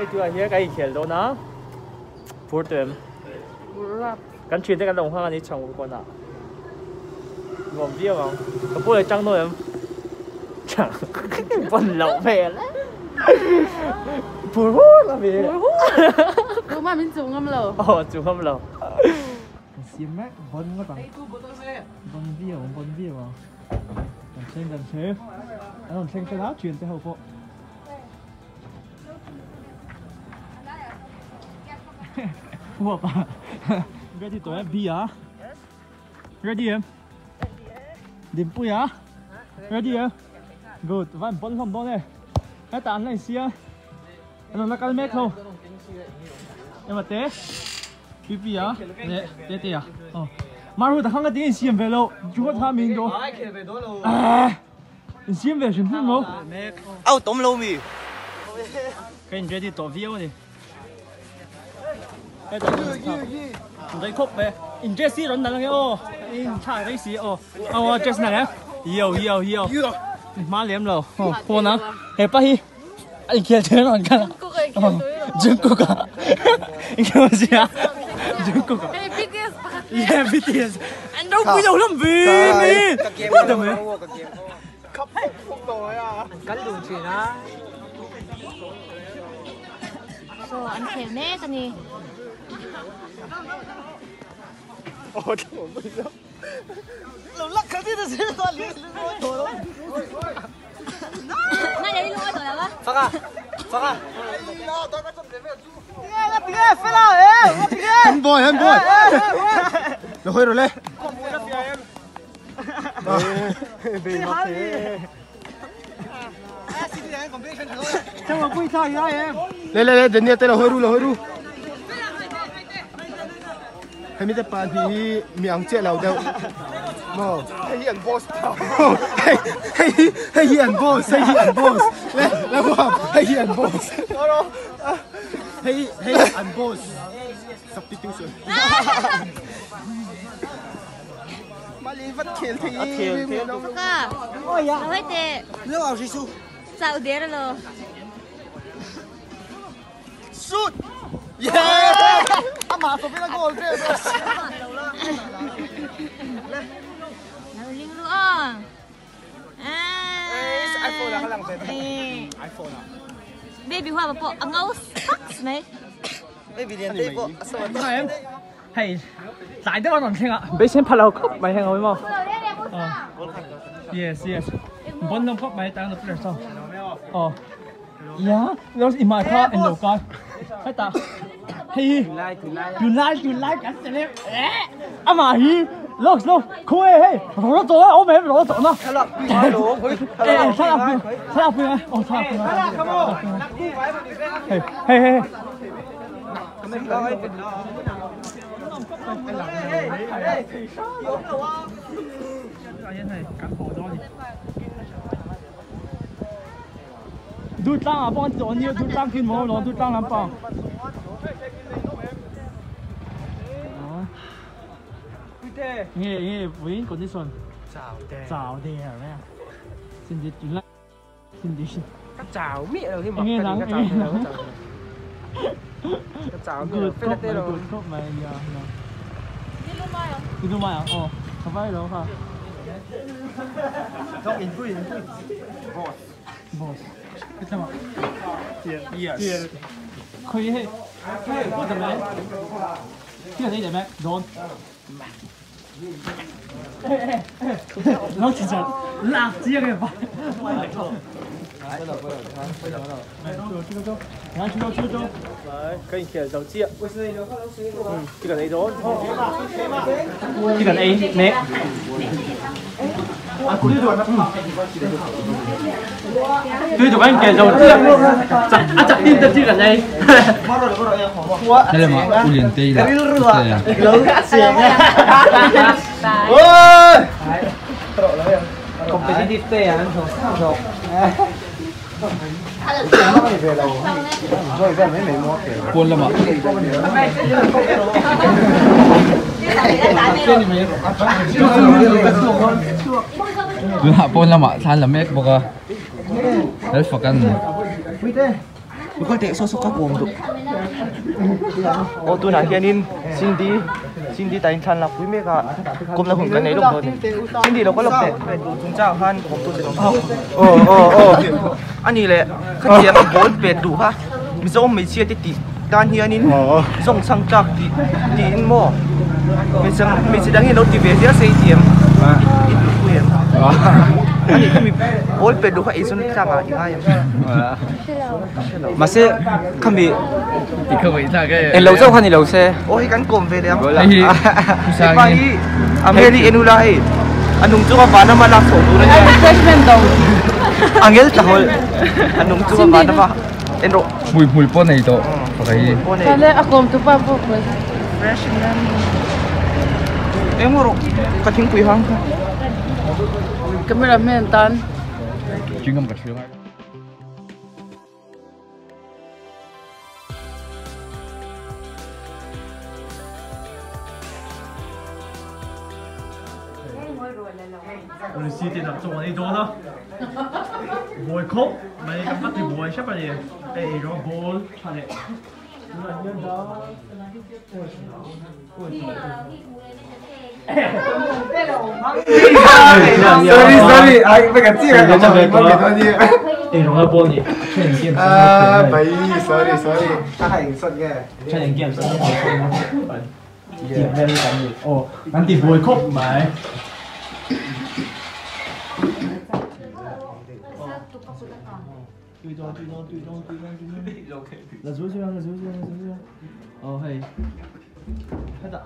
Hei tunah hian kan inkhel dawn a, phur tawh em? Kan thiante kan lo nghak a ni chhang kawnah. Nuam viau ang. Ka pu leh tang dawn em? Chang pawn loh hmel e. Phur hur a mi. Phur hur. Tumah min chu ngam lo. Aw chu ngam lo. Kan siam mek bon ngawt ang. Bon viau ang bon viau ang. Kan thleng kan thleng. An rawn thleng ṭan a thiante ho pawh. Uap a. Ready tawh em? B a. Ready em? Dinpui a. Ready em? Good. Van pawn hlawm dawn e. Hetah an la insia. An rawn la kal mek ho. Ema te. Pipi a. Leh Tete a. Aw. Marhu ta khang ka ti insiam ve lo. Chu kha min do. Insiam ve hrim hrim lo. Au tawm lo mi. Ka in ready tawh viau a ni. Rei khawp mai. In dress hi rawn nalh ange aw. In thlak rei si aw. Aw dress nalh em? Yo yo yo. In hma lem lo. Aw phone a. Hepa hi a inkhel thei rawn kal a. Jungkook a. Inkhel sia. Jungkook a. Yeah BTS. An ropui lo hlawm ve mi. What the man. Kan duh thin a. So an khel mek a ni. Handboy handboy. Lo hawi rawh le. Le le le Daniel te lo hawi ru lo hawi ru. Hemi te pa hi mi ang chiah lo deuh. Maw. Hei hi an boss Hei hei hi hei hi an boss hei hi an boss. Le le huam hei hi an boss. Hei hei an boss. Substitution. Mali vat khel thei. A khel thei. Ka. Oi te. Lo au si su. Chau der lo. Shoot. Yeah. Ama so pina goal tre. Lo ling ru a. iPhone a lang iPhone a. Baby hoa pawh a ngau saks mai. Baby lian te pawh a sawn. Hei tlai deuh an rawn thleng a beisei pha lo khawp mai heng awm maw yes yes bon lo khawp mai tang lo player saw aw ya lo i mai kha en lo kai heta hei tunlai tunlai kan celeb ama hi lok lok khuê hei ro to ôm em ro to na Thlalak pui ngai lo ê thlalak pui thlalak pui ngai oh thlalak pui ngai hei hei hei Durtlang ah pawh an ti tawh ania Durtlang khi maw lo Durtlang lampang. Nge nge vawiin condition chau der mai a Cindy tunlai Cindy Ka chau miah lo hi mak ka ti ka chau thei lo ka chau thei lo ka chau miah lo fel ate lo good khawp mai ya ya ni lu mai ang aw ka vai lo kha Dok in pui in pui boss boss cái sao yes khơi hei what the man cái này để mẹ don 老其实垃圾嘅吧。来，出招出招！来，可以起手机。嗯，这个雷多。这个 A 没。对，就讲其实就知啊，一集啲就知人哋。 Đây là mà u liền tây là Competitive te an so. Pawn lama tunah pawn lamah thlan la mek bawk a lal fakan Lokal teh saw saw ka kawm duh. Aw tunah hianin Cindy Cindy tain thlan lak pui mek a kawmna hun kan nei lawk dawn a ni. Cindy lo kal lawk teh chungchang khan kawm tu che awm. Aw aw aw ani leh khatiang a ball pet duh kha Mizo hmeichhia te tih tan hianin zawng chhang tlak tih tiin maw hmeichhe hmeichhe dang hian lo ti ve zel se i ti em i duh pui em ani khami ball pet duh kha eizawn tlak ah i ngai em mahse khami englo chauh kha ni lo se aw hei kan kawm ve leh ang hepa hi a hmel hi en ula hei a nung chunga vanama lak chhoh tur a nia a ngel tla hawlh a nung chunga vanama En rawh. Hmui hmul pawh nei tawh pakhat hi. Chale a kawm tu pa pawh hmul. Fresh man. Eng rawh ka thingpui hang kha. Camera man tan. Chingam ka thlir ngai. Lucy te nak chuan ei dawn a buai khawp mai ka va ti buai hrep a ni hei ei rawng bawl tha leh tunah hian dar Sorry sorry ai phải cái gì cái ei rawng a bawl ni training games À bậy sorry sorry ta hành xuất nghe training games an awm Tih vel kan ni aw kan ti buai khawp mai. La zui zui ang la zui zui ang la zui zui ang aw hei hetah.